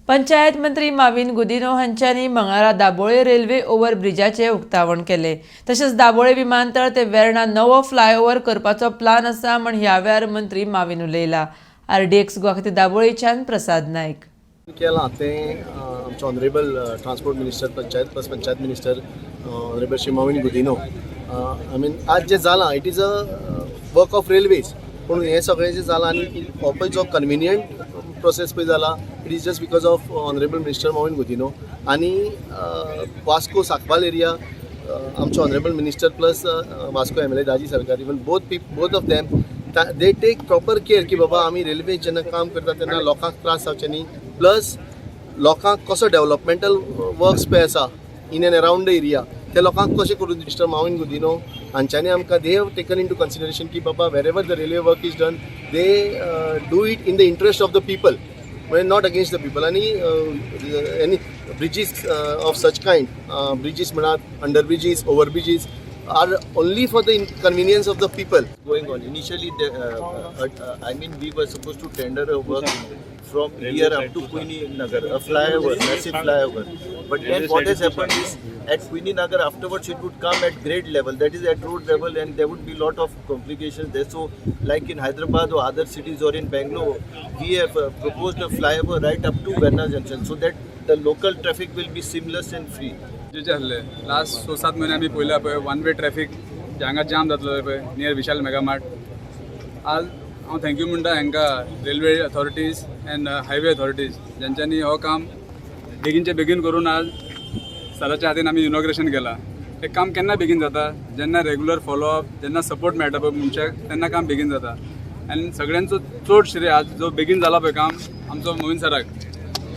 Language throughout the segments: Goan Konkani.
पंचायत मंत्री माविन गुदिन्हो हांच्यांनी मंगळारा दाबोळे रेल्वे ओव्हर ब्रिजाचें उक्तावण केलें. तशेंच दाबोळे विमानतळ ते वेर्णा नवो फ्लायओव्हर करपाचो प्लान आसा म्हण ह्या वेळार मंत्री माविन उलयला. आरडीएक्स गोवा खातीर दाबोळेच्यान प्रसाद नायक. केलां तें आमचो honourable transport minister, panchayat plus panchayat minister, honourable Shri Mauvin Godinho. I mean, आज जें जालां, it is a work of railways, पूण हें सगळें जें जालां आनी हो पळय जो कन्विनियंट प्रोसेस पळय जाला, it is just because of honourable minister Mauvin Godinho. आनी वास्को सांकवाल एरिया, आमचो honourable minister plus Vasco MLA Daji Salkar, even both of them, they take proper care की बाबा आमी रेल्वे जेन्ना काम करता तेन्ना लोकांक त्रास जावचे न्ही, प्लस लोकांक कसो डेव्हलपमेंटल वर्क्स पळय आसा in and around the area, ते लोकांक कशें करून. मिस्टर माविन गुदिन्हो हांच्यांनी आमकां, they have taken into consideration की बाबा, wherever the railway work is done, they do it in the interest of the people, म्हणजे not against the people. आनी any bridges of such kind, bridges म्हणात, under bridges, over bridges are only for the convenience of the people. Going on. Initially, I mean, we were supposed to tender a work from here up to Queeny Nagar, a flyover, massive flyover. But then what has happened is at Queeny Nagar afterwards it would come at grade level, that is at road level, and there would be lot of complications there. So, like in Hyderabad or other cities or in Bangalore, we have proposed a flyover right up to Verna Junction so that the local traffic will be seamless and free. जे आसले लास्ट 6-7 म्हयने आमी पळयला पळय, वन वे ट्रॅफिक जे हांगा जाम जातलो पळय नियर विशाल मेगामार्ट. आज हांव thank you म्हणटा हांकां, railway authorities and highway authorities, ज्यांच्यांनी हो काम बेगीनचे बेगीन करून आज सराच्या हातीन आमी इनॉग्रेशन केलां. हें काम केन्ना बेगीन जाता? जेन्ना रेगुलर फॉलोअप, जेन्ना सपोर्ट मेळटा पळय मनशाक, तेन्ना काम बेगीन जाता. आनी सगळ्यांचो चड श्रेय आज जो बेगीन जाला पळय काम, आमचो मोहीन सराक.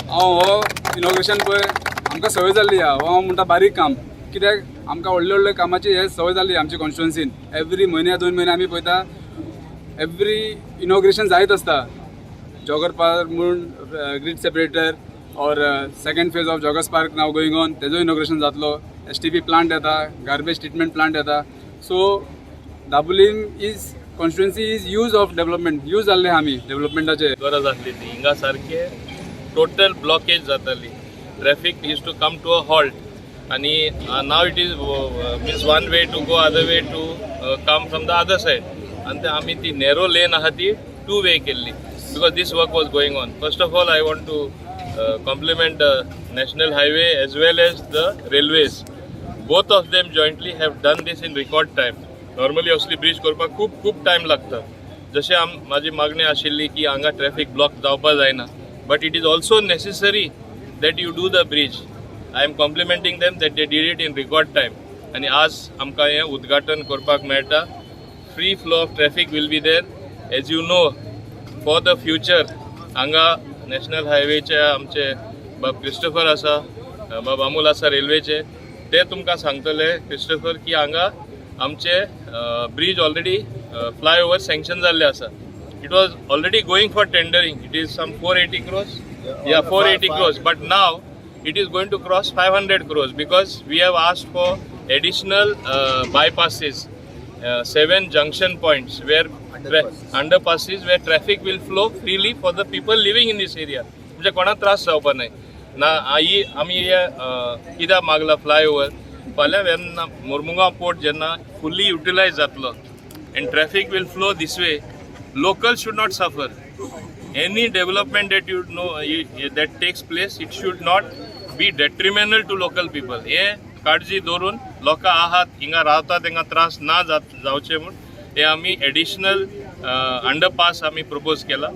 हांव हो इनॉग्रेशन पळय आमकां संवय जाल्ली आहा. हो हांव म्हणटा बारीक काम, कित्याक आमकां व्हडले व्हडले कामाची हे संवय जाल्ली. आमची कॉन्स्टिट्युन्सीन एवरी म्हयन्या 2 म्हयने आमी पळयता, एवरी इनॉग्रेशन जायत आसता. जॉगर पार्क म्हूण grid separator or second phase of joggers park now going on, तेजो इनॉग्रेशन जातलो. एसटीपी प्लांट येता, गार्बेज ट्रिटमेंट प्लांट येता. So Dabolim is constituency is used of development, use जाल्ले आहा आमी डेव्हलपमेंटाचे. गरज आसली ती. हिंगा सारके टोटल ब्लॉकेज जाताली, traffic used to come to a halt आनी now it is means one way to go, other way to come from the other side. आनी ते आमी ती नॅरो लेन आहा ती टू वे केल्ली because this work was going on. First of all, I want to compliment the National Highway as well as the railways. Both of them jointly have done this in record time. Normally असली ब्रिज करपाक खूब खूब टायम लागता. जशें आम म्हाजी मागणी आशिल्ली की हांगा ट्रॅफिक ब्लॉक जावपा जायना, but it is also necessary that you do the bridge. I am complimenting them that they did it in record time. आनी आज आमकां हें उद्घाटन करपाक मेळटा. Free flow of traffic will be there. As you know, for the future हांगा नॅशनल हायवेचे आमचे बाब क्रिस्टोफर आसा, बाब अमूल आसा रेल्वेचे, ते तुमकां सांगतले क्रिस्टोफर की हांगा आमचे ब्रीज ऑलरेडी फ्लायओवर सँक्शन जाल्ले आसा. It was already going for tendering. It is some 480 crores, yeah, 480 crores, but now it is going to cross 500 crores because we have asked for additional bypasses, seven junction points where underpasses where traffic will flow freely for the people living in this area. म्हणजे कोणाक त्रास जावपा न्हय ना. ही आमी हे कित्याक मागला फ्लायओवर? फाल्यां जेन्ना मोर्मुगांव पोर्ट जेन्ना फुल्ली युटिलायज जातलो and traffic will flow this way, local should not suffer. Any development that you know that takes place, it should not be detrimental to local people. हे काळजी दवरून लोकां आहात हिंगा रावता तांकां त्रास ना जावचे म्हूण हे आमी एडिशनल अंडरपास आमी प्रपोज केला.